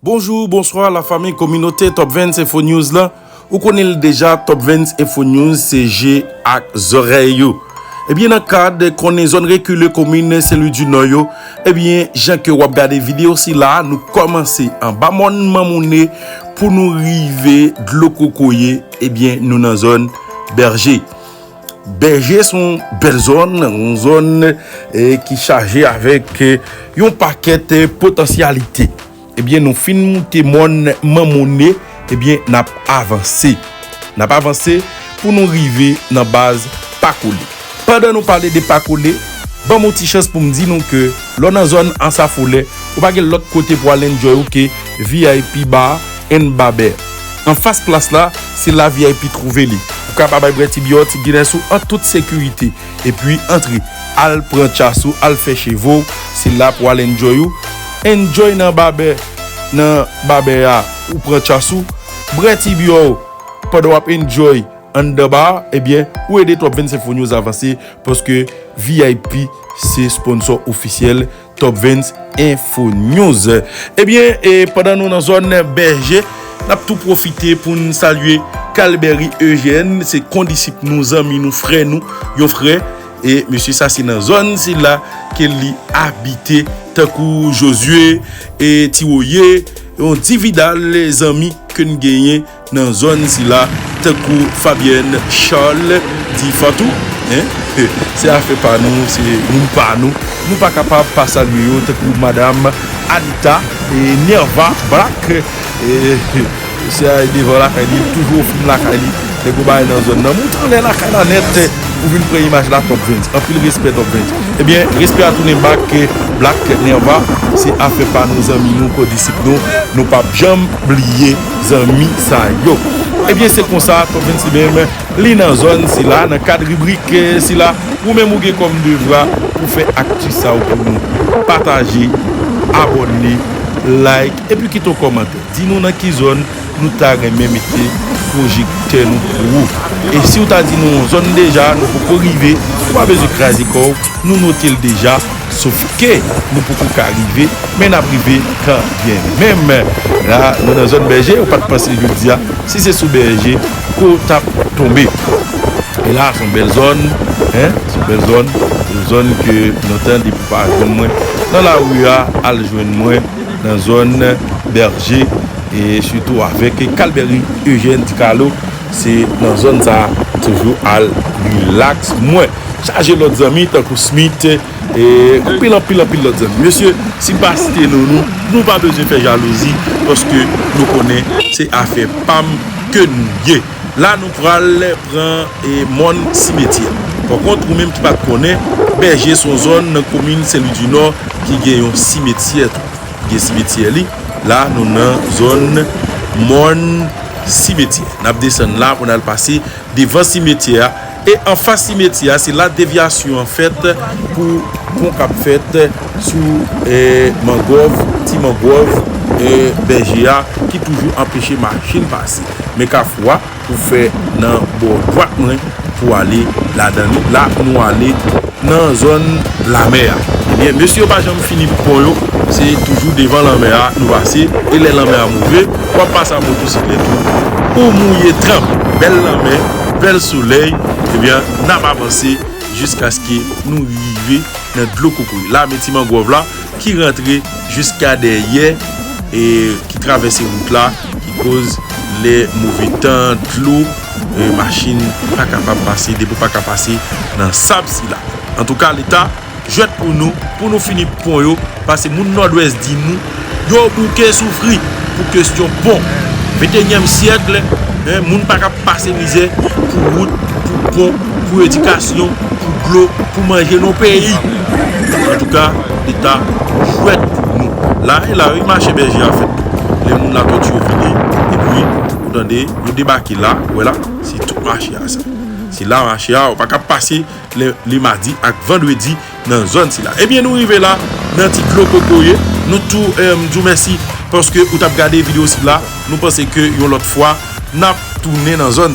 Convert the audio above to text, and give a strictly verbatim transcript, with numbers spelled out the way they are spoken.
Bonjou, bonswa, lafanmi, kominote Top Vens Info News la. Ou konnen l deja, Top Vens Info News se je ak zòrèy ou. Ebyen, nan kad konnen zòn rekile komin Sen Lwi di Nò yo, ebyen, jan ke w ap gade videyo sila, nou kòmanse anba mòn Manmoune pou nou rive dlo kokoye, ebyen, nou nan zòn Bèje. Bèje se yon bèl zòn, yon zòn, eh, ki chaje avèk, eh, yon pakèt, eh, potansyalite. Ebyen, nou fin moute mòn Manmoune, ebyen, n ap avanse. N ap avanse pou nou rive nan baz Pakole. Pandan nou pale de Pakole, ban m yon ti chans pou m di nou ke lè w nan zòn Ansafolè, ou pa gen lòt kote pou al enjoy ou ke V I P Bar and Baber. Anfas plas la, se la V I P twouve li. Ou ka pa bay brè ti byò, ti Guinness ou an tout sekirite. Epi antre, al pran tchas ou, al fè cheve w, se la pou al enjoy ou. Enjoy nan Baber, nan Baber a, ou pran tchas ou, brè ti byò w, pandan w ap enjoy anndan bar, ebyen, ou ede Top Vens Info News avanse, paske V I P se sponsò ofisyèl Top Vens Info News. Ebyen, e pandan nou nan zòn Bèje, n ap tou pwofite pou n salye Calberry Eugène, se kondisip nou, zanmi nou, frè nou, yon frè. E mesye sa se nan zòn sila ke li abite, tankou Josué, e Tiwoye, yon dividal zanmi ke n genyen nan zòn sila, tankou Fabienne Charles, di Fantou, en, se afè pa nou, se moun pa nou. Nou pa kapab pa salye yo, tankou madanm Anita, e Nerva Black, e se a devan lakay li, toujou ofri m lakay li. Nèg ou bay nan zòn nan, moute anlè lakay la nèt, ou vin pran imaj la, Top Vens. Anpil respè, Top Vens. Ebyen, respè a tounen back, Black Nerva, se afè pa nou, zanmi nou, kondisip nou, nou p ap janm bliye zanmi sa yo. Ebyen, se konsa, Top Vens li menm, li nan zòn sila, nan kad ribrik, eh, sila, ou menm ou gen kòm devwa pou fè akti sa yo pou nou. Pataje, abòne, like, epi kite yon kòmantè. Di nou nan ki zòn nou ta renmen mete pwojektè nou pou ou. E si w ta di nou yon zòn deja, nou poko rive, ou pa bezwen kraze kò w, nou note l deja, sof ke nou poko ka rive, men n ap rive kanmenm. La, nou nan zòn Bèje, ou pa t panse jodi a, si se sou Bèje, ke w t ap tonbe. E la, se yon bèl zòn, en, se yon bèl zòn, yon zòn ke lontan depi w pa jwenn mwen nan lari a, al jwenn mwen nan zòn Bèje, e sitou avèk Calberry Eugène Di Carlo, se nan zòn sa a toujou al rilaks mwen. Chaje lòt zanmi tankou Smith, e anpil, anpil, anpil lòt zanmi. Mesye, si m pa site non nou, nou pa bezwen fè jalouzi, paske nou konnen se afè pa m ke nou ye. La, nou pral pran, e, mòn Simetyè. Pakont, ou menm ki pa t konnen, Bèje se yon zòn nan komin Sen Lwi di Nò ki gen yon simetyè tou. Gen simetyè li. La, nou nan zòn mòn Simetyè. N ap desann la pou n al pase devan simetyè a. E anfas simetyè a, se la devyasyon an fèt pou pon k ap fèt sou, e, mangwòv, ti mangwòv, e, Bèje a, ki toujou anpeche machin pase. Men kafou a, pou fè nan bò dwat mwen pou ale ladan li. La, nou ale nan zòn lanmè a. Ebyen, mesye yo pa janm fini pon yo, se toujou devan lanmè a nou pase. E lè lanmè a move, w ap pase ak motosiklèt ou, ou mouye tranp. Bèl lanmè, bèl solèy, ebyen, n ap avanse jiskaske nou rive nan dlo kokoye. La, men ti mangwòv la, ki rantre jiska dèyè, e ki travèse wout la, ki koz lè move tan, dlo, e machin pa kapab pase, depi w pa ka pase nan sab sila. Antouka, Leta, jwèt pou nou, pou nou fini pon yo, paske moun Nòdwès di nou, yo bouke soufri pou kesyon pon. Ventenyèm syèk, en, moun pa ka pase mizè pou wout, pou pon, pou edikasyon, pou dlo, pou manje nan peyi. Antouka, Leta jwèt pou nou. La, e la, wi, mache Bèje a fèt. Lè moun Latòti yo vini, epi, ou tande, yo debake la, ou wè la, se tout mache a sa. Se la mache a, ou pa ka pase lè, lè madi ak vandredi nan zòn sila. Ebyen, nou rive la, nan ti dlo kokoye. Nou tou, eh, m di w mèsi paske ou t ap gade videyo sila. Nou panse ke yon lòt fwa, n ap tounen nan zòn